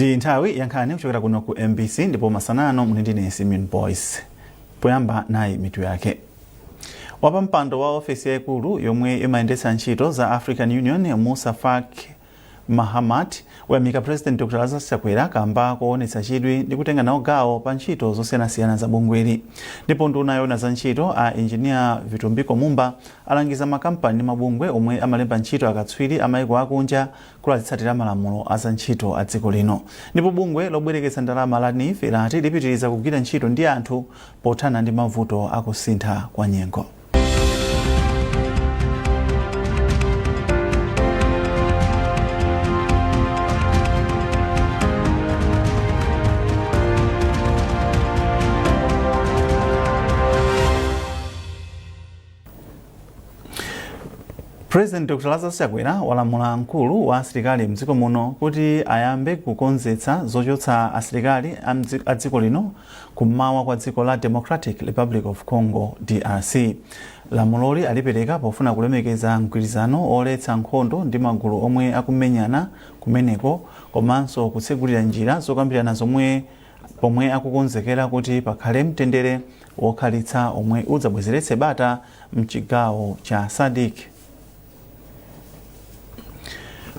Ndi nthawi ya nkhani kuchokera kuno ku MBC, ndipo masana ano muli ndine Simeon Boyce. Poyamba nayi mitu yake. Wapampando wa ofesi yaikulu yomwe imayendetsa ntchito za African Union, Moussa Faki Mahamat, wayamika President Dr Lazarus Chakwera kamba koonetsa chidwi ndi kutenga nawo gawo pa ntchito zosiyanasiyana za bungweli. Ndipo nduna yoona za ntchito, a Engineer Vitumbiko Mumba, alangiza makampani ndi mabungwe omwe amalemba ntchito akatswiri a maiko akunja kuti azitsatira malamulo a za ntchito a dziko lino. Ndipo bungwe lobwereketsa ndalama la NEEF lati lipitiriza kugwira ntchito ndi anthu pothana ndi mavuto akusintha kwa nyengo. President Dr Lazarus Chakwera walamula mkulu wa asilikali mdziko muno kuti ayambe kukonzetsa zochotsa asilikali a dziko lino kummawa kwa dziko la Democratic Republic of Congo, DRC. Lamuloli alipereka pofuna kulemekeza mgwirizano oletsa nkhondo ndi magulu omwe akumenyana kumeneko, komanso kutsegulira njira zokambirana zomwe pomwe akukonzekera kuti pakhale mtendere wokhalitsa omwe udzabwezeretse bata mchigawo cha SADC.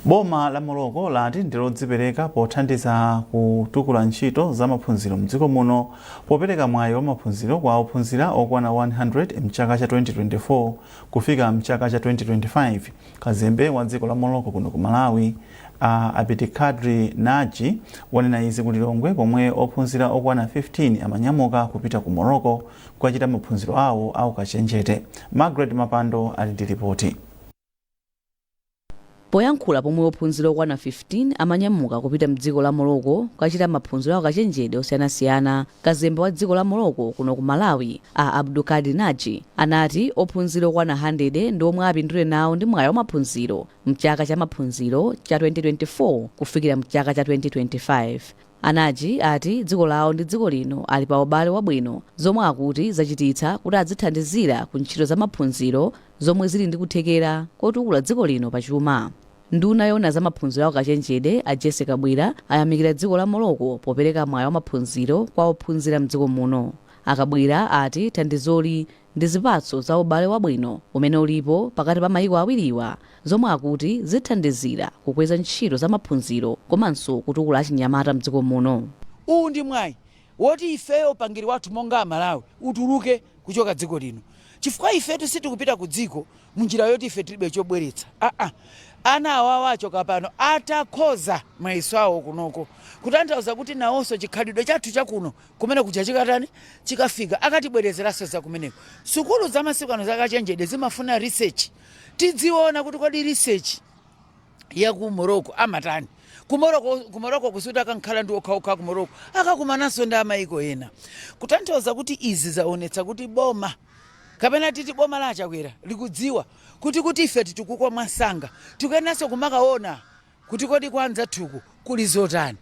Boma la Morocco lati ndilodzipereka pothandiza kutukula ntchito za maphunziro mdziko muno popereka mwayi wa maphunziro kwa ophunzira okwana 100 mchaka cha 2024 kufika mchaka cha 2025. Kazembe wa dziko la Morocco kuno ku Malawi, a Abdelkader Naji, wanena izi ku Lilongwe pomwe ophunzira okwana 15 amanyamuka kupita ku Morocco kukachita maphunziro awo a ukachenjede. Margaret Mapando ali ndi ripoti. Poyankhula pomwe ophunzira okwana 15 amanyamuka kupita mdziko la Morocco kukachita maphunziro a ukachenjede osiyanasiyana, kazembe wa dziko la Morocco kuno ku Malawi, a Abdelkader Naji, anati ophunzira okwana 100 ndi omwe apindule nawo ndi mwayi wa maphunziro mchaka cha maphunziro cha 2024 kufikira mchaka cha 2025. A Naji ati dziko lawo ndi dziko lino ali pa ubale wabwino zomwe akuti zachititsa kuti adzithandizira ku ntchito za maphunziro zomwe zili ndi kuthekera kotukula dziko lino pa chuma. Nduna yoona za maphunziro a ukachenjede, a Jessie Kabwila, ayamikira dziko la Morocco popereka mwayi wa maphunziro kwa ophunzira mdziko muno. A Kabwila ati thandizoli ndi zipatso za ubale wabwino umene ulipo pakati pa mayiko awiriwa zomwe akuti zithandizira kukweza ntchito za maphunziro komanso kutukula achinyamata mdziko muno. Uwu ndi mwayi woti ifeyo upangiri wathu monga Amalawi utuluke kuchoka dziko lino chifukwa ifetu sitikupita ku dziko munjira yoti ife tilibe chobweretsa aa. Ana awawa achoka pano atakhoza mayeso awo kunoko, kutanthauza kuti nawonso chikhalidwe chathu chakuno kumene kuja chikatani? Chikafika, akatibwerezeranso za kumeneko. Sukulu za masiku ano zakachenjede zimafuna research. Tidziona kuti kodi research ya ku Morocco amatani? Ku Morocco kusikuti akankhala ndi okhaokha ku Morocco, akakumananso ndi amayiko ena. Kutanthauza kuti izi zaonetsa kuti boma, kapena titi boma la Achakwera, likudziwa kuti ife titukuke mwansanga tikuyeneranso kumakaona kuti kodi kwa anzathuku kuli zotani.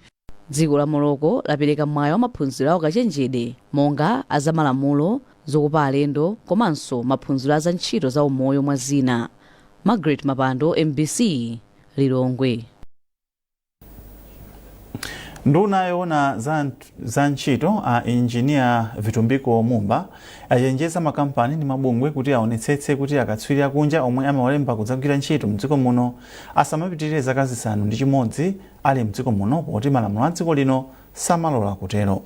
Dziko la Morocco lapereka mwayi wa maphunziro a ukachenjede monga a zamalamulo, zokopa alendo komanso maphunziro a za ntchito za umoyo mwa zina. Margaret Mapando, MBC, Lilongwe. Nduna yoona za ntchito, a Engineer Vitumbiko Mumba, achenjeza makampani ndi mabungwe kuti aonetsetse kuti akatswiri akunja omwe amawalemba kudzagwira ntchito mdziko muno asamapitirire zaka 6 ali mdziko muno, poti malamulo a dziko lino samalola kutero.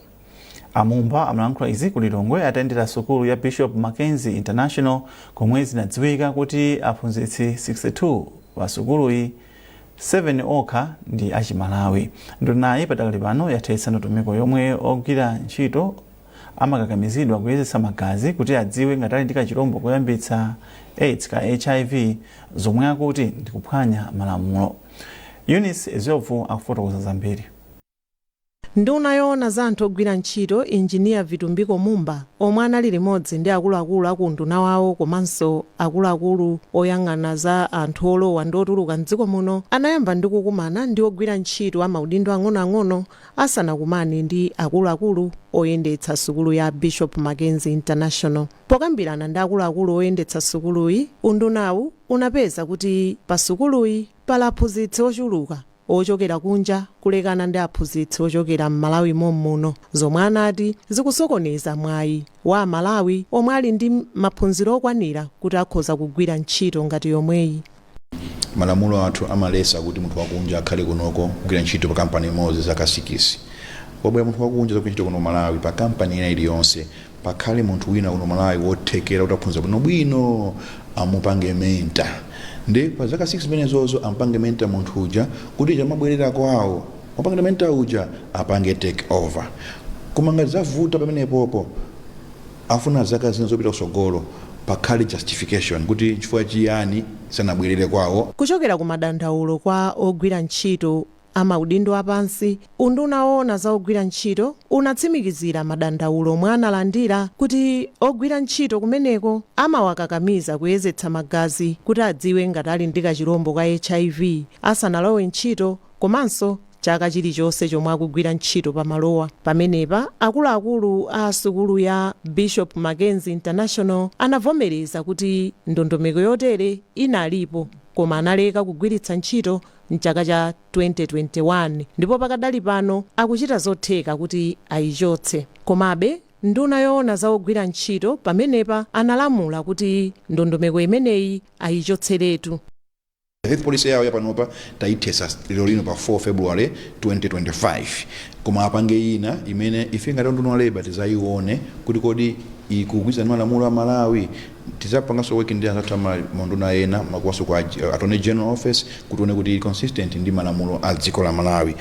A Mumba amalankhula izi ku Lilongwe atayendera sukulu ya Bishop Mackenzie International komwe zinadziwika kuti aphunzitsi 62 pa sukuluyi 7 okha ndi achimalawi. Ndunayi padakali pano yathetsa ndondomeko yomwe ogwira ntchito amakakamizidwa kuyezetsa magazi kuti adziwe ngati ali ndi kachilombo koyambitsa AIDS ka HIV, zomwe akuti ndi kuphwanya malamulo. Eunice Zobvu akufotokoza zambiri. Nduna yoona za anthu ogwira ntchito, Engineer Vitumbiko Mumba, omwe anali limodzi ndi akuluakulu aku unduna wawo komanso akuluakulu oyang'ana za anthu olowa ndi otuluka mdziko muno, anayamba ndi kukumana ndi ogwira ntchito a maudindo ang'onoang'ono asanakumane ndi akuluakulu oyendetsa sukulu ya Bishop Mackenzie International. Pokambirana ndi akuluakulu oyendetsa sukuluyi, undunawu unapeza kuti pa sukuluyi pali aphunzitsi ochuluka. Ochokera kunja kulekana ndi aphunzitsi ochokera m'Malawi mommuno, zomwe anati zikusokoneza mwayi wa Amalawi omwe ali ndi maphunziro okwanira kuti akhoza kugwira ntchito ngati yomweyi. Malamulo athu amalesa kuti munthu wakunja akhale kunoko kugwira ntchito pa kampani imodzi zaka 6. Wabwera munthu wakunja zagwira ntchito kuno Malawi, pa kampani ina iliyonse pakhale munthu wina kuno Malawi wothekera kuti aphunzira bwinobwino, amupange mentor. Ndi pa zaka 6 zimenezozo ampange mentor munthu uja kuti chamabwerera kwawo, wapange mentor uja apange take over. Koma ngati zavuta pamenepopo, afuna zaka zina zopita kusogolo, pakhale justification kuti chifukwa chiyani sanabwerere kwawo. Kuchokera ku madandaulo kwa ogwira ntchito amaudindo apansi, unduna woona za ogwira ntchito unatsimikizira madandaulo omwe analandira kuti ogwira ntchito kumeneko amawakakamiza kuyezetsa magazi kuti adziwe ngati ali ndi kachirombo ka HIV asanalowe ntchito, komanso chaka chilichonse chomwe akugwira ntchito pamalowa. Pamenepa akuluakulu a sukulu ya Bishop Mackenzie International anavomereza kuti ndondomeko yotere inalipo, koma analeka kugwiritsa ntchito mchaka cha 2021, ndipo pakadali pano akuchita zotheka kuti ayichotse. Komabe nduna yoona za ogwira ntchito pamenepa analamula kuti ndondomeko imeneyi ayichotseretu. Health policy yawo yapanopa tayithesa lero lino pa 4 February 2025, koma apange ina imene ife ngati unduna wa labor tizayione kuti kodi ikugwirizana ndi malamulo a Malawi. Tizapanganso working ndi anzathu amaunduna ena, makuwaso kwa Attorney General Office, kuti tione kuti ili consistent ndi malamulo a dziko la Malawi.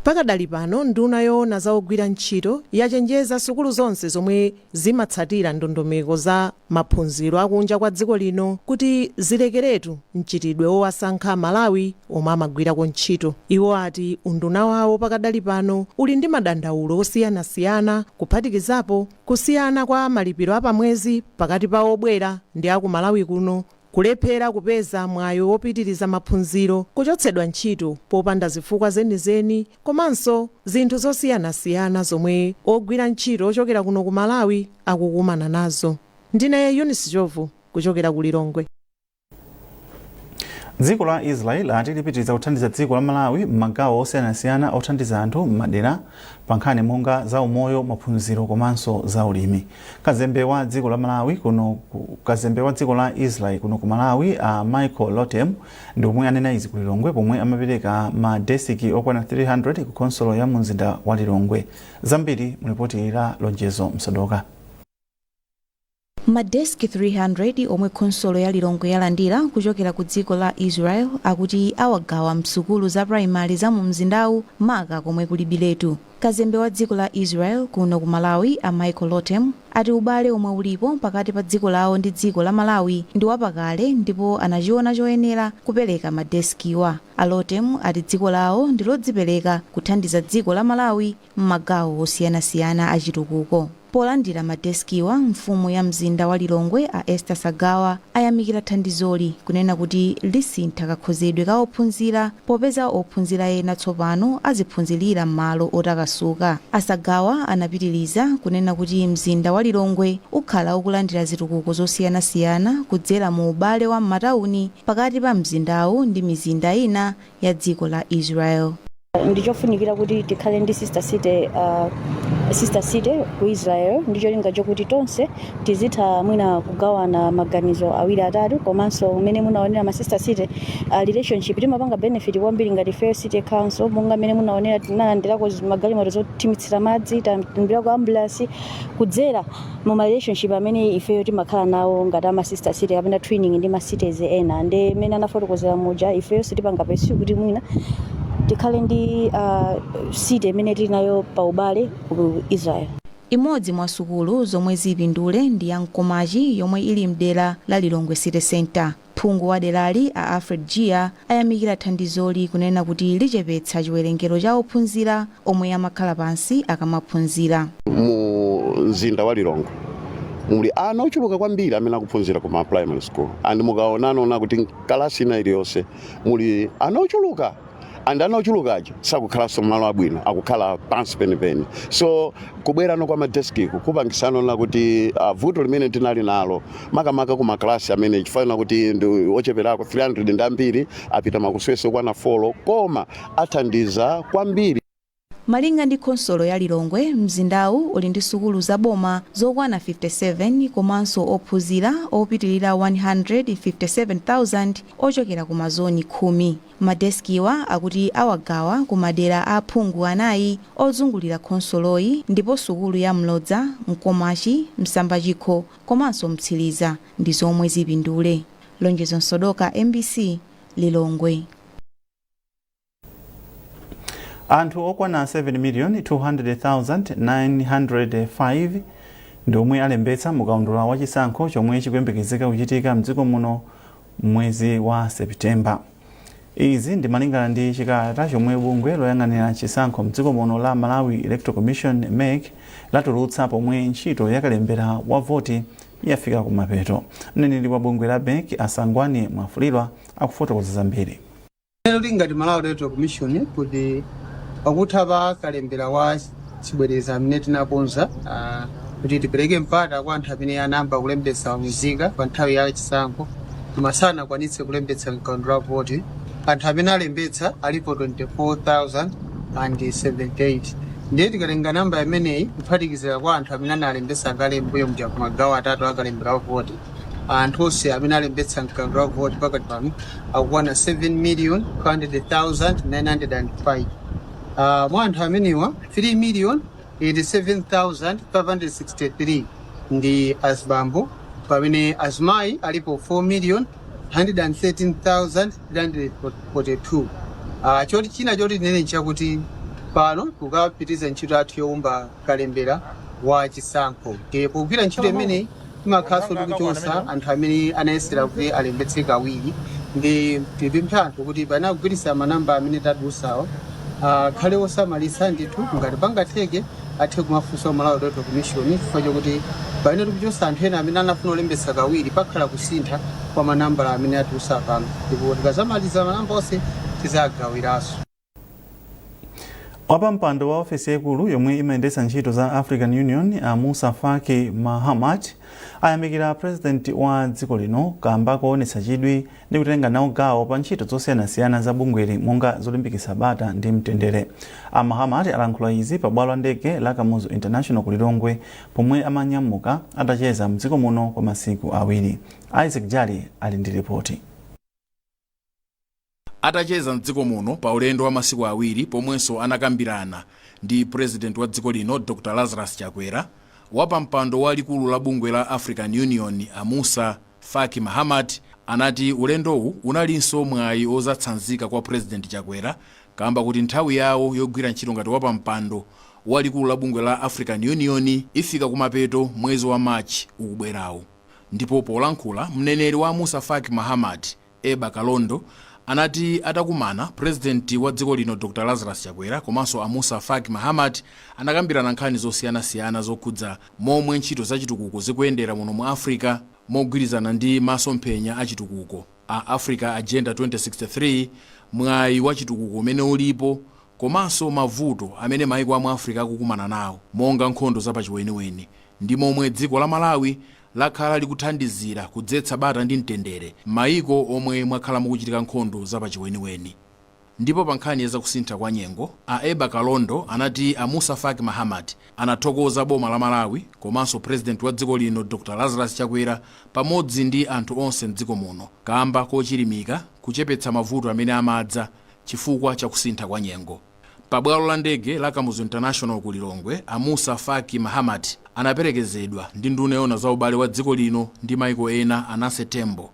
Pakadali pano nduna yoona za ogwira ntchito yachenjeza sukulu zonse zomwe zimatsatira ndondomeko za maphunziro akunja kwa dziko lino kuti zilekeretu mchitidwe wowasankha Malawi omwe amagwirako ntchito. Iwo ati unduna wawo pakadali pano uli ndi madandaulo osiyanasiyana, kuphatikizapo kusiyana kwa malipiro apamwezi pakati pa obwera ndi aku Malawi kuno, kulephera kupeza mwayi wopitiriza maphunziro, kuchotsedwa ntchito popanda zifukwa zenizeni, komanso zinthu zosiyanasiyana zomwe ogwira ntchito ochokera kuno ku Malawi akukumana nazo. Ndine Eunice Jovu kuchokera ku Lilongwe. Dziko la Israel ati lipitiriza kuthandiza dziko la Malawi m'magawo osiyanasiyana othandiza anthu m'madera pa nkhani monga za umoyo, maphunziro komanso za ulimi. Kazembe wa dziko la Malawi kuno, kazembe wa dziko la Israel kuno ku Malawi, a Michael Lotem, ndi omwe anena izi ku Lilongwe pomwe amapereka madesiki okwana 300 ku khonsolo ya mumzinda wa Lilongwe. Zambiri mulipoti la Lonjezo Msodoka. Madeski 300 omwe khonsolo ya Lilongwe yalandira kuchokera ku dziko la Israel akuti awagawa msukulu za primary za mu mzindawu, maka komwe kulibiletu. Kazembe wa dziko la Israel kuno ku Malawi, a Michael Lotem, ati ubale omwe ulipo pakati pa dziko lawo ndi dziko la Malawi ndi wapakale, ndipo anachiona choyenera kupereka madeskiwa. A Lotem ati dziko lawo ndi lodzipereka kuthandiza dziko la Malawi m'magawo osiyanasiyana achitukuko. Polandira madeskiwa, mfumu ya mzinda wa Lilongwe, a Esther Sagawa, ayamikira thandizoli, kunena kuti lisintha kakhozedwe ka ophunzira, popeza ophunzira ena tsopano aziphunzirira m'malo otakasuka. Asagawa anapitiriza kunena kuti mzinda wa Lilongwe ukhala ukulandira zitukuko zosiyanasiyana kudzera mu ubale wa m'matawuni pakati pa mzindawu ndi mizinda ina ya dziko la Israel. Ndichofunikira kuti tikhale ndi sister city ku Israel, ndi cholinga chokuti tonse tizitha mwina kugawana maganizo awiri atatu, komanso mmene munaonera ma sister city relationship, timapanga benefit kwambiri ngati ifeyo city council, monga mmene munaonera tinalandirako magalimoto zothimitsira madzi, talandirako ambulance kudzera mu ma relationship amene ifeyo timakhala nawo ngati ama sister city kapena twinning ndi ma cities ena. Ndi mmene anafotokozera muja, ifeyo sitipanga pursue kuti mwina tikhale ndi city imene tili nayo pa ubale ku Israel. Imodzi mwa sukulu zomwe zipindule ndi ya Mkomachi yomwe ili mdera la Lilongwe City Center. Phungu wa derali, a Alfred Gia, ayamikira thandizoli, kunena kuti lichepetsa chiwerengero cha ophunzira omwe amakhala pansi akamaphunzira. Mu mzinda wa Lilongwe muli ana ochuluka kwambiri amene akuphunzira kuma primary school, and mukaonanaona kuti kalasi ina iliyonse muli ana ochuluka. And ana ochulukaja sakukhalanso malo abwino, akukhala pansi penipeni. So kubwerano kwa madeskiku kupangisano na kuti vuto limene tinali nalo, makamaka ku maklasi amene chifanana kuti ndi ocheperako 300 ndi ambiri, apita makuswese kwana 4, koma athandiza kwambiri. Malinga ndi khonsolo ya Lilongwe, mzindawu uli ndi sukulu zaboma zokwana 57 komanso ophunzira opitilira 157,000 ochokera ku mazoni 10. Madeskiwa akuti awagawa ku madera a aphungu anayi ozungulira khonsoloyi, ndipo sukulu ya Mlodza, Mkomachi, Msambachikho komanso Mtsiriza ndi zomwe zipindule. Lonjezo Msodoka, MBC, Lilongwe. Anthu okwana 7,200,905 ndi omwe alembetsa mukaundula wa chisankho chomwe chikuyembekezeka kuchitika mdziko muno mwezi wa Septemba. Izi ndi malingana ndi chikalata chomwe bungwe loyang'anira chisankho mdziko muno la Malawi Electoral Commission, MEC, latulutsa pomwe ntchito yakalembera wa voti yafika kumapeto. Mneneri wa bungwe la MEC, Asangwani Mwafulirwa, akufotokoza zambiri. Lero ngati Malawi Electoral Commission, kuti pakutha pa kalembera wa chibwereza amene tinakonza kuti tipereke mpata kwa anthu amene anayamba kulembetsa mzika pa nthawi ya chisankho koma sanakwanitse kulembetsa mkaundula wa voti, anthu amene alembetsa alipo 24,078. Ndiye tikatenga namba imeneyi kuphatikizira kwa anthu amene analembetsa kale mbuyo muja kumagawo atatu akalembera wa voti, anthu onse amene alembetsa mkaundula wa voti pakati pano akukwana 7 million 200,905. Mwa anthu amenewa, 3 million 87,563 ndi azibambo, pamene azimayi alipo 4 million 113,342. Choti china choti tinene nchakuti pano tikapitiriza ntchito yathu yowumba kalembera wa chisankho. Ndiye pogwira ntchito imeneyi timakhalanso tikuchotsa anthu amene anayesera kuti alembetse kawiri. Ndi tipemphe anthu kuti panagwiritsa manamba amene tadutsawa akhale osamalitsa ndithu. Ngati pangatheke, athe kumafunsa Malawi Electoral Commission, chifukwa chokuti pamene tikuchotsa anthu ena amene anafuna kulembetsa kawiri, pakhala kusintha kwa manambala amene atulutsa pano, ndipo tikazamaliza manamba onse tizagawiranso. Wapampando wa ofesi yaikulu yomwe imayendetsa ntchito za African Union, a Musa Faki Mahamat, ayamikira President wa dziko lino kamba koonetsa chidwi ndi kutenga nawo gawo pa ntchito zosiyanasiyana za bungweli, monga zolimbikitsa bata ndi mtendere. A Mahamat alankhula izi pa bwalo la ndege la Kamuzu International ku Lilongwe pomwe amanyamuka atacheza mdziko muno kwa masiku 2. Isaac Jali ali ndi ripoti. Atacheza mdziko muno pa ulendo wa masiku 2, pomwenso anakambirana ndi President wa dziko lino Dr Lazarus Chakwera, wapampando wa likulu la bungwe la African Union a Musa Faki Mahamat anati ulendowu unalinso mwayi ozatsanzika kwa President Chakwera, kamba kuti nthawi yawo yogwira ntchito ngati wapampando wa likulu la bungwe la African Union ifika kumapeto mwezi wa Machi ukubwerawu. Ndipo polankhula, mneneri wa Musa Faki Mahamat, Eba Kalondo, anati atakumana President wa dziko lino Dr Lazarus Chakwera komanso a Musa Faki Mahamat, anakambirana nkhani zosiyanasiyana zokhudza momwe ntchito zachitukuko zikuyendera muno mu Africa mogwirizana ndi masomphenya a chitukuko a Africa Agenda 2063, mwayi wa chitukuko umene ulipo, komanso mavuto amene maiko amu Africa akukumana nawo monga nkhondo zapachiweniweni, ndi momwe dziko la Malawi lakhala likuthandizira kudzetsa bata ndi mtendere m'mayiko omwe mwakhala mukuchitika nkhondo zapachiweniweni. Ndipo pa nkhani ya zakusintha kwa nyengo, a Eba Kalondo anati a Musa Faki Mahamat anathokoza boma la Malawi komanso President wa dziko lino Dr Lazarus Chakwera pamodzi ndi anthu onse mdziko muno kamba kochilimika kuchepetsa mavuto amene amadza chifukwa cha kusintha kwa nyengo. Pabwalo la ndege la Kamuzu International ku Lilongwe, a Musa Faki Mahamat anaperekezedwa ndi nduna yoona za ubale wa dziko lino ndi maiko ena, a Nancy Tembo.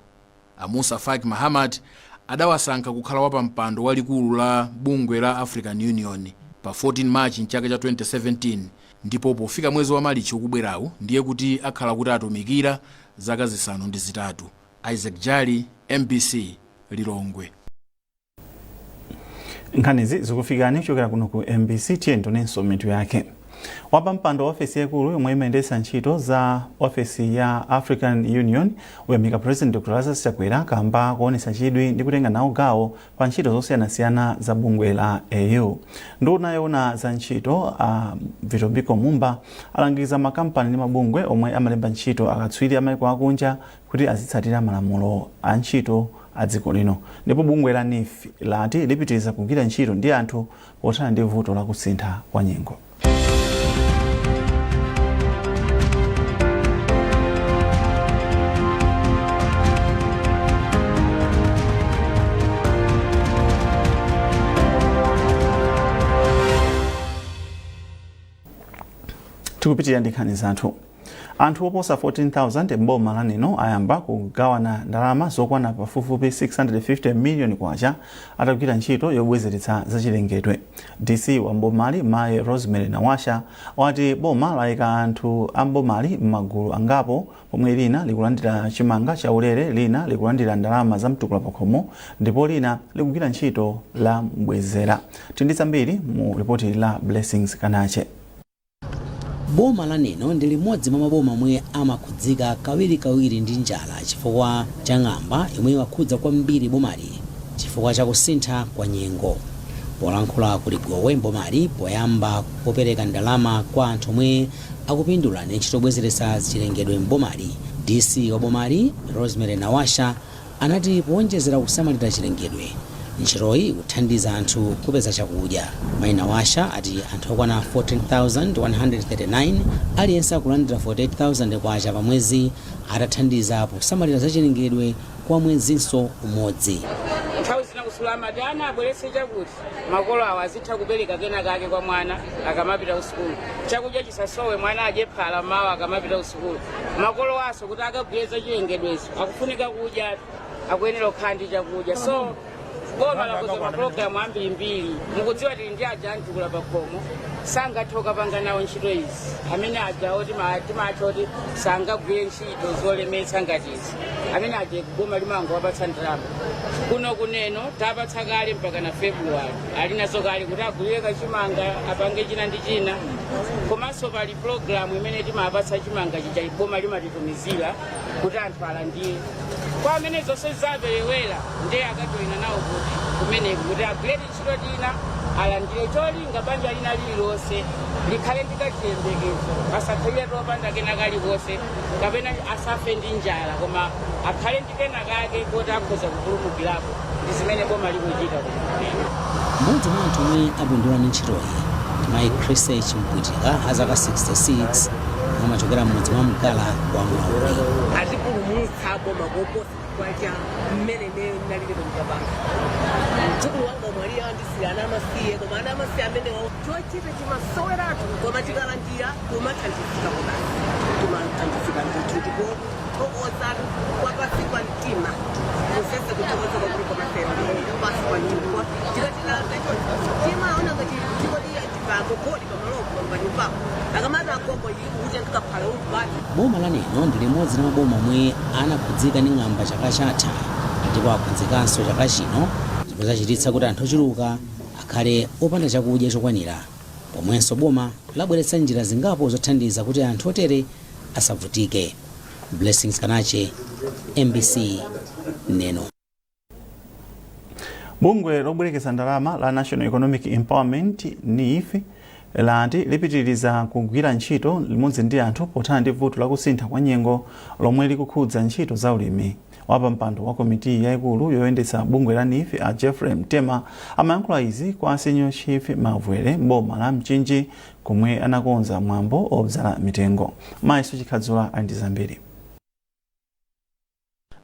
A Musa Faki Mahamat adawasankha kukhala wapampando wa likulu la bungwe la African Union pa 14 March mchaka cha 2017, ndipo pofika mwezi wa Malichi ukubwerawu ndiye kuti akhala kuti atumikira zaka 8. Isaac Jali, MBC, Lilongwe. Nkhanizi zikufikani kuchokera kuno ku MBC. Tiye tionenso mitu yake. Wapampando wa ofesi yaikulu yomwe imayendetsa ntchito za ofesi ya African Union uyamika President Dr Lazarus Chakwera kamba kuonetsa chidwi ndi kutenga nawo gawo pa ntchito zosiyanasiyana za bungwe la AU. Nduna yoona za ntchito a Vitumbiko Mumba alangiza makampani ndi mabungwe omwe amalemba ntchito akatswiri amaiko akunja kuti azitsatira malamulo a ntchito a dziko lino. Ndipo bungwe la NEEF lati lipitiriza kugwira ntchito ndi anthu pothana ndi vuto la kusintha kwa nyengo. Tikupitirira ndi nkhani zathu. Anthu oposa 14,000 m'boma la Neno ayamba kugawana ndalama zokwana pafupifupi 650 miliyoni kwacha atagwira ntchito yobwezeretsa zachilengedwe. DC wa mbomali, mayi Rosemary Nawasha, wati boma layika anthu a mbomali m'magulu angapo, pomwe lina likulandira chimanga chaulere, lina likulandira ndalama za mtukula pakhomo, ndipo lina likugwira ntchito la mbwezera. Tindi zambiri mu ripoti la Blessings Kanache. Boma la Neno ndi limodzi mwa maboma omwe amakhudzika kawirikawiri ndi njala chifukwa cha ng'amba yomwe imakhudza kwambiri bomali chifukwa cha kusintha kwa nyengo. Polankhula ku Ligowe mbomali poyamba popereka ndalama kwa anthu omwe akupindula ndi ntchito yobwezeretsa chilengedwe mbomali, DC wa bomali Rosemary Nawasha anati powonjezera kusamalira chilengedwe, ntchitoyi ikuthandiza anthu kupeza chakudya. Mayi Nawasha ati anthu okwana 14,139 aliyense akulandira 48,000 kwacha pa mwezi atathandiza posamalira zachilengedwe kwa mwezinso umodzi. Nthawi zina kusukulu amati ana abweretse chakuti, makolo awo azitha kupereka kena kake kwa mwana akamapita kusukulu. Chakudya chisasowe, mwana adye phala mawa akamapita kusukulu. Makolo aso kuti akagwire zachilengedwezo akufunika kudya, akuyenera kukhala ndi chakudya. So boma lakonza mapulogalamu ambirimbiri. Mukudziwa tili ndi aja amtukula pakhomo, sangathe kukapanga nawo ntchito izi. Amene aja oti timatha kuti sangagwire ntchito zolemetsa ngati izi, amene aja boma limangowapatsa ndalama. Kuno kuneno tapatsa kale mpaka na February, ali nazo kale kuti agulire kachimanga, apange china ndi china. Komanso pali pulogalamu imene timapatsa chimanga chija, boma limatitumizira kuti anthu alandire. Kwa amene zonse zaperewera, ndiye akajoyina nawo kuti kumeneku kuti agwire ntchito tina alandire, cholinga banja lina lililonse likhale ndi kachiyembekezo, asakhalire topanda kena kalikonse kapena asafe ndi njala, koma akhale ndi kena kake koti akhoza kupulumukirapo. Ndi zimene boma likuchita kumene. Mmodzi mwa anthu omwe apindula ndi ntchitoyi ndi mayi Chrisse Chimpwitika a zaka 66 omwe amachokera mmudzi mwa Mgala wa Mlauli. Atipulumutsa boma koposa chifukwa cha mmene ineyo ndinalili panyumba panga. Mdzukulu wanga umwalira, wandisiya ana amasiye, koma ana amasiye amenewo chochita chimasoweratu, koma tikalandira timathandizika kobasi, timathandizika ndithu. Ndipo thokoza kwa pasi pa mtima kusese, kuthokoza kwakuli kwamasera pasi pa mtima. Tikatilandira choncho timaona ngati tikoti tipagogodi pamalopo panyumbapo, akamati agogo kuti nkakhala umbati. Boma la Neno ndi limodzi la maboma omwe anakhudzika ndi ng'amba chaka chatha ndipo akhudzikanso chaka chino, zomwe zachititsa kuti anthu ochuluka akhale opanda chakudya chokwanira, pomwenso boma labweretsa njira zingapo zothandiza kuti anthu otere asavutike. Blessings Kanache, MBC, Neno. Bungwe lobwereketsa ndalama la National Economic Empowerment, NEEF, lati lipitiriza kugwira ntchito limodzi ndi anthu pothana ndi vuto lakusintha kwa nyengo lomwe likukhudza ntchito za ulimi. Wapampando wa komiti yayikulu yoyendetsa bungwe la NEEF, a Jeffrey Mtema, amayankhula izi kwa Senior Chief Mavwere mboma la Mchinji, komwe anakonza mwambo odzala mitengo. Mayiso Chikhadzula ali ndi zambiri.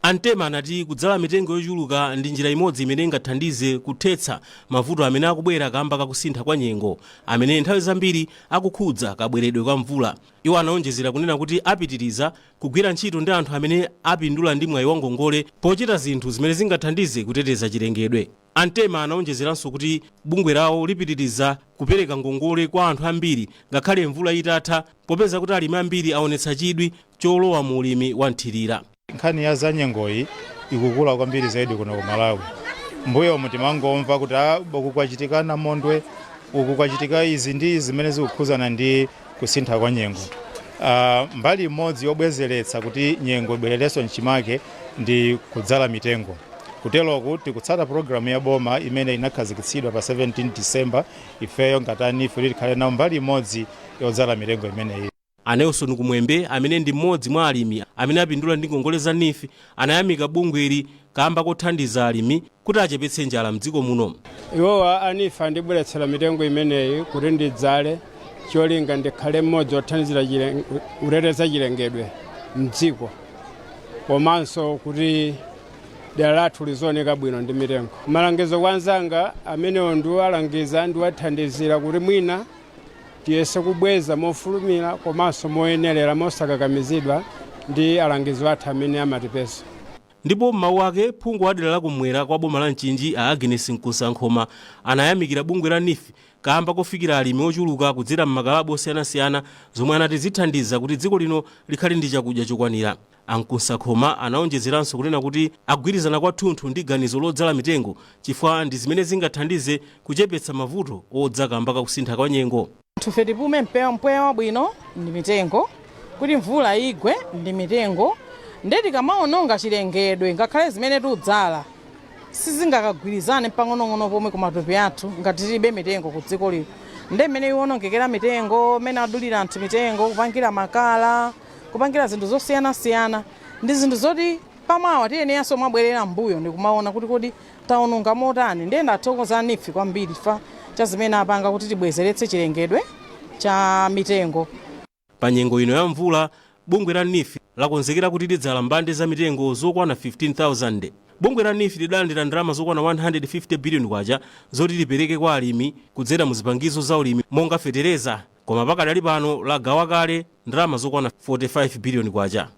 Antema anati kudzala mitengo yochuluka ndi njira imodzi imene ingathandize kuthetsa mavuto amene akubwera kamba kakusintha kwa nyengo, amene nthawi zambiri akukhudza kabweredwe kwa mvula. Iwo anaonjezera kunena kuti apitiriza kugwira ntchito ndi anthu amene apindula ndi mwayi wa ngongole pochita zinthu zimene zingathandize kuteteza chilengedwe. Antema anaonjezeranso kuti bungwe lawo lipitiriza kupereka ngongole kwa anthu ambiri ngakhale mvula itatha, popeza kuti alimi ambiri aonetsa chidwi cholowa mu ulimi wa nthirira. Nkhani ya zanyengoyi ikukula kwambiri zaidi kuno ku Malawi. Mbuyomu timangomva kuti kwachitika namondwe. Uku kwachitika izi ndi zimene zikukhuzana ndi kusintha kwa nyengo. Mbali imodzi yobwezeretsa kuti nyengo ibwererenso mchimake ndi kudzala mitengo. Kuteroku tikutsata pulogalamu ya boma imene inakhazikitsidwa pa 17 December. Ifeyo ngati a NEEF tikhale nawo mbali imodzi yodzala mitengo imeneyi. A Nelson Kumwembe, amene ndi mmodzi mwa alimi amene apindula ndi ngongole za NEEF, anayamika bungweli kamba kothandiza alimi kuti achepetse njala mdziko muno. Iwowa a NEEF andibweretsera mitengo imeneyi kuti ndidzale, cholinga ndikhale mmodzi othandizira kuteteza chilengedwe mdziko, komanso kuti dera lathu lizioneka bwino ndi mitengo. Malangizo kwa anzanga amenewo ndiwalangiza, ndiwathandizira kuti mwina tiyese kubweza mofulumira komanso moyenerera, mosakakamizidwa ndi alangizi athu amene amatipeza. Ndipo m'mawu ake, phungu wa dera lakumwera kwa boma la Mchinji, a Agnes Mkusankhoma, anayamikira bungwe la NEEF kamba kofikira alimi ochuluka kudzera m'makalabu osiyanasiyana, zomwe anati zithandiza kuti dziko lino likhale ndi chakudya chokwanira. A Mkusankhoma anaonjezeranso kunena kuti agwirizana kwathunthu ndi ganizo lodzala mitengo, chifukwa ndi zimene zingathandize kuchepetsa mavuto odza kamba kakusintha kwa nyengo. Anthufe tipume mpweya wabwino ndi mitengo, kuti mvula igwe ndi mitengo. Nde tikamaononga chilengedwe, ngakhale zimene tiudzala sizingakagwirizane pang'onong'ono pomwe ku matupi athu ngati tilibe mitengo ku dziko lino. Nde mmene iwonongekera mitengo, mmene adulira anthu mitengo kupangira makala, kupangira zinthu zosiyanasiyana, ndi zinthu zoti pamawa tiyeneranso mwabwerera mbuyo ndikumaona kuti kodi taononga motani. Ndiye ndathokoza NEEF kwambiri chifukwa cha zimene apanga kuti tibwezeretse chilengedwe cha mitengo. Pa nyengo ino ya mvula, bungwe la NEEF lakonzekera kuti lidzala mbande za mitengo zokwana 15,000. Bungwe la NEEF lidalandira ndalama zokwana 150 billion kwacha zoti lipereke kwa alimi kudzera mu zipangizo za ulimi monga fetereza, koma pakadali pano lagawa kale ndalama zokwana 45 billion kwacha.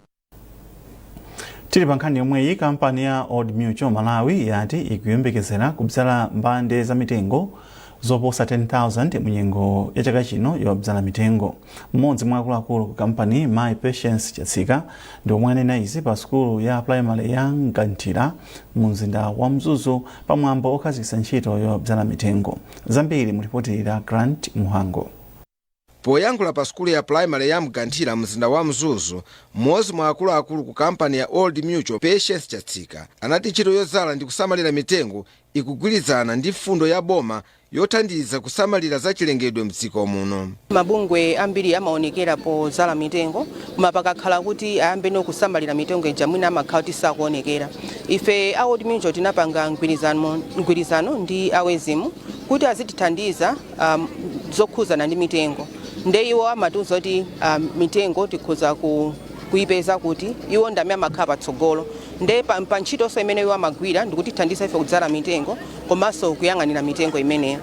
Tili pa nkhani yomweyi, kampani ya Old Mutual Malawi yati ikuyembekezera kudzala mbande za mitengo zoposa 10,000 mu nyengo ya chaka chino yodzala mitengo. Mmodzi mwa akuluakulu ku kampani, Mai Patience Chatsika, ndi omwe anena izi pa sukulu ya primary ya Mganthira mu mzinda wa Mzuzu pamwambo okhazikitsa ntchito yodzala mitengo. Zambiri mu ripoti la Grant Muhango. Poyankhula pa sukulu ya primary ya Mganthira, mzinda wa Mzuzu, mmodzi mwa akuluakulu ku kampani ya Old Mutual, Patience Chatsika, anati ntchito yodzala ndi kusamalira mitengo ikugwirizana ndi fundo ya boma yothandiza kusamalira zachilengedwe mdziko muno. Mabungwe ambiri amaonekera podzala mitengo, koma pakakhala kuti ayambe kusamalira mitengo ija, mwina amakhala kuti sakuonekera. Ife a Old Mutual tinapanga mgwirizano ndi a WEZIM kuti azitithandiza zokhuzana ndi mitengo. Nde iwo amatiuza kuti mitengo tikhoza kuyipeza kuti iwo ndame amakhala patsogolo. Nde pa ntchitonso imene iwo amagwira ndikutithandiza ife kudzala mitengo komanso kuyang'anira mitengo imeneyo.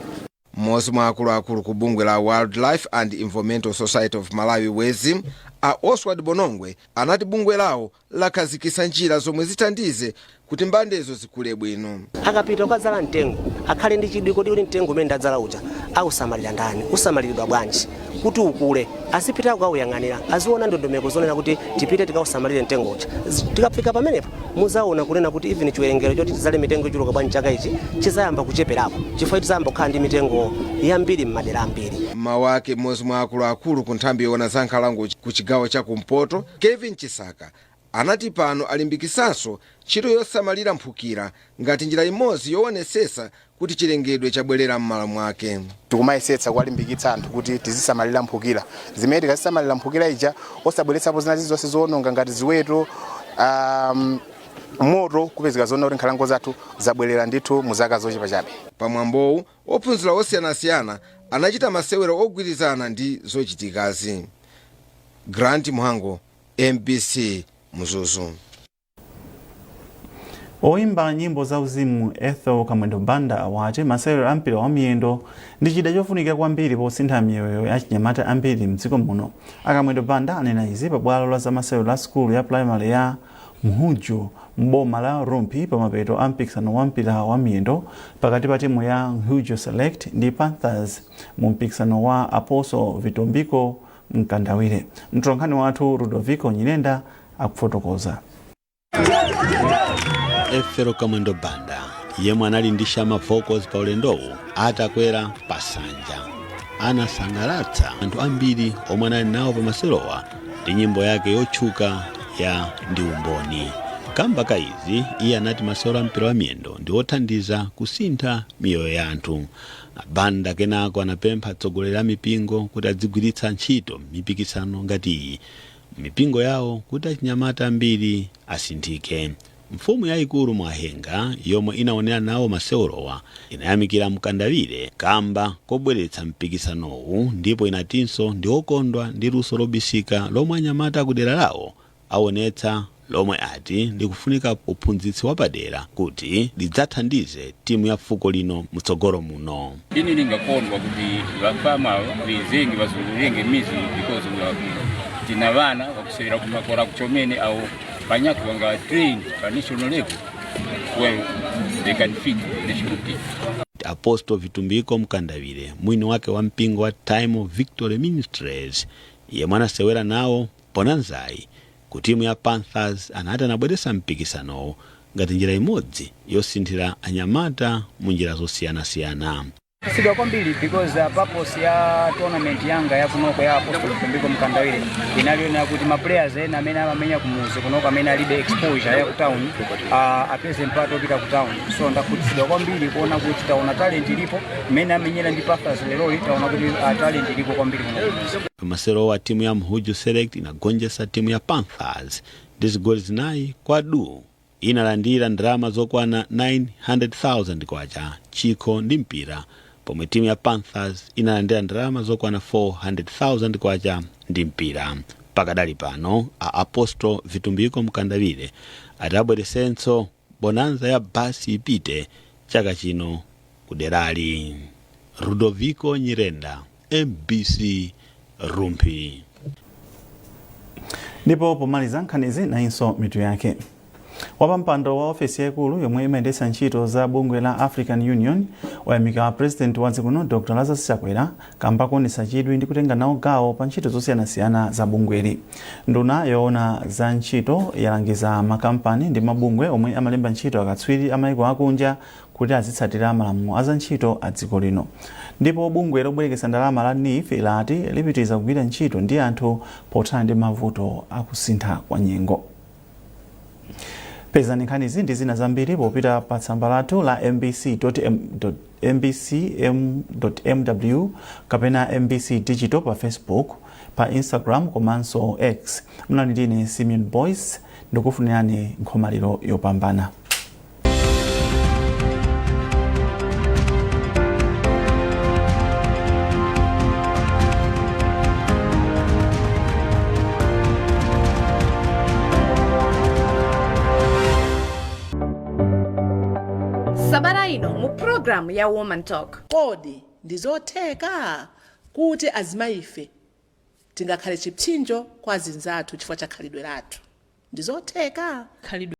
Mmodzi mwa akuluakulu ku bungwe la Wildlife and Environmental Society of Malawi, WEZIM, a Oswald Bonongwe, anati bungwe lawo lakhazikitsa njira zomwe zithandize kuti mbandezo zikule bwino. Akapita kukadzala mtengo, akhale ndi chidwi kodi kuti mtengo umene ndadzala uja ausamalira ndani, usamaliridwa bwanji kuti ukule. Azipita kukauyang'anira, aziona ndondomeko zonena kuti tipite tikausamalire mtengo uja. Tikafika pamenepo, muzaona kunena kuti even chiwerengero choti tidzale mitengo ichuluka bwanji chaka ichi chizayamba kucheperako, chifukwa tizayamba kukhala ndi mitengo yambiri m'madera ambiri. Mawu ake, mmodzi mwa akuluakulu ku nthambi yoona za nkhalango ku chigawo cha kumpoto, Kevin Chisaka, anati pano alimbikisanso ntchito yosamalira mphukira ngati njira imodzi yoonetsetsa kuti chilengedwe chabwerera m'malo mwake. Tikumayesetsa kuwalimbikitsa anthu kuti tizisamalira mphukira zimene tikazisamalira mphukira ija, osabweretsapo zina zilizonse zowononga ngati ziweto, moto, kupezeka zoona kuti nkhalango zathu zabwerera ndithu mu zaka zochepa chabe. Pamwambowu, ophunzira osiyanasiyana anachita masewero ogwirizana ndi zochitikazi. Grant Mhango, MBC, Mzuzu. Oyimba nyimbo zauzimu Ethel Kamwendo Banda wati masewero a mpira wa miyendo ndi chida chofunika kwambiri posintha miyoyo ya chinyamata ambiri mdziko muno. Akamwendo Banda anena izi pa bwalo la zamasewero la sukulu ya primary ya Mhuju mboma la Rumphi pamapeto a mpikisano wa mpira wa miyendo pakati pa timu ya Mhuju Select ndi Panthers mu mpikisano wa Apostle Vitumbiko Mkandawire. Mtolankhani wathu Ludovico Nyirenda akufotokoza. Ethel Kamwendo Banda Yemwe anali ndi Shama Vocals pa ulendowu atakwera pasanja anasangalatsa anthu ambiri omwe anali nawo pa masewerowa ndi nyimbo yake yotchuka ya Ndi Umboni. Kamba ka izi, iye anati masewero a mpira wa miyendo ndi othandiza kusintha miyoyo ya anthu. Banda kenako anapempha atsogoleri a mipingo kuti adzigwiritsa ntchito mipikisano ngati iyi mipingo yawo kuti achinyamata ambiri asinthike. Mfumu yayikulu Mwahenga, yomwe inaonera nawo masewerowa, inayamikira Mkandawire kamba kobweretsa mpikisanowu ndipo inatinso ndi okondwa ndi luso lobisika lomwe anyamata akudera lawo aonetsa, lomwe ati likufunika uphunzitsi wapadera kuti lidzathandize timu ya fuko lino mutsogolo muno. Ini ningakondwa kuti vafama vizenge vazungulenge mizi because tina vana vakusevera kumakora kuchomene au panyaki vanga trained pa national level, well, they can fit the national team. Apostle Vitumbiko Mkandawire, mwini wake wa mpingo wa Time of Victory Ministries, yemwe anasewera nawo bonanzayi ku timu ya Panthers, anati anabweretsa mpikisanowo ngati njira imodzi yosinthira anyamata mu njira zosiyanasiyana. Sidwa kwambiri because purpose ya tournament yanga ya kunoko ya Apostle Vitumbiko Mkandawire inaliona kuti ma players ena amene amamenya kumuzi kunoko amene alibe exposure ya ku town apeze mpata opita ku town. So ndakhutitsidwa kwambiri kuona kuti taona talent ilipo mmene amenyera ndi Panthers leroli. Taona kuti talent ilipo kwambiri kuno kumuzi. Pamaserowa, timu ya Mhuju Select inagonjetsa timu ya Panthers ndi zigoli 4 kwa du. Inalandira ndalama zokwana 900,000 kwacha, chikho ndi mpira, pomwe timu ya Panthers inalandira ndalama zokwana 400,000 kwacha ndi mpira. Pakadali pano, a Apostle Vitumbiko Mkandawire ati abweresenso bonanza ya basi ipite chaka chino kuderali. Rudoviko Nyirenda, MBC, Rumphi. Ndipo pomaliza nkhanizi, nayinso mitu yake. Wapampando wa ofesi yaikulu yomwe imayendetsa ntchito za bungwe la African Union wayamika president wa dziko lino Dr Lazarus Chakwera kamba kuonetsa chidwi ndi kutenga nawo gawo pa ntchito zosiyanasiyana za bungweli. Nduna yoona za ntchito yalangiza makampani ndi mabungwe omwe amalemba ntchito akatswiri amayiko akunja kuti azitsatira malamulo a za ntchito a dziko lino. Ndipo bungwe lobwereketsa ndalama la NEEF lati lipitiriza kugwira ntchito ndi anthu pothana ndi mavuto akusintha kwa nyengo. Pezani nkhanizi ndi zina zambiri popita pa tsamba lathu la mbc.mbcm.mw kapena MBC Digital pa Facebook, pa Instagram komanso X. Mnali ndine Simeon Boyce, ndikufunirani nkhomaliro yopambana. Sabata ino mu programu ya Woman Talk. Kodi ndizotheka kuti azimayife tingakhale chipsinjo kwa azinzathu chifukwa cha khalidwe lathu? Ndizotheka? Khalidwe.